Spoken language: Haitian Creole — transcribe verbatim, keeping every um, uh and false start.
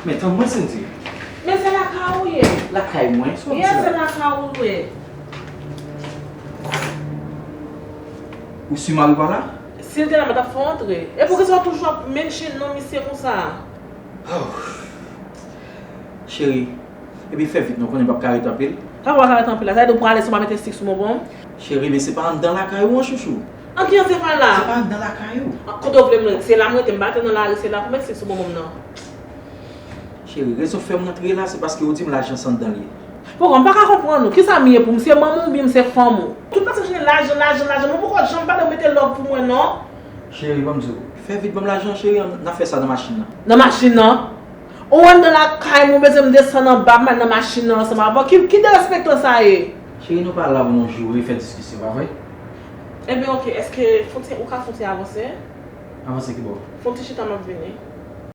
Men tann mwen, Cindy. Men se lakay ou ye. Lakay mwen? Sa w ap di la? Yes, se lakay ou ye. Ou si mari w pa la? Si l te la, m pa t ap fè w antre. E poukisa w toujou ap mention non misye konsa? Oh. Cheri, epi fè vit non, konnen m p ap ka ret anpil. Sa w ap ka ret anpil la? Sa vle di w prale san w pa mete stik sou bonbon m? Cheri, men se pa anndan lakay ou an, chouchou. An ki an se pa la? Se pa anndan lakay ou. Kote w vle m rete? Se la m rete, m pa rete nan lari, se la pou m mete stik sou bonbon m nan. Cheri, rezon fè m rantre la, se paske ou di m lajan se anndan l ye. Poko, m pa ka konprann ou. Kisa m ye pou m? Se manman w oubyen m se fanm ou? Tout pase w jwenn lajan, lajan, lajan. Mwen poko janm pale w mete love pou mwen, non. Cheri, ban m di w. Fè vit ban m lajan, cheri, n a fè sa nan machin nan. Nan machin nan? Ou anndan lakay mwen, ou bezwen m desann anba, m al nan machin nan ansanm avè w. Ki, ki derespektan sa ye? Cheri, nou pa la pou nou joure, fè diskisyon, pa vre? Ebyen, oke, èske fon ti, ou ka fon ti avanse? Avanse ki bò? Fon ti chita, m ap vini.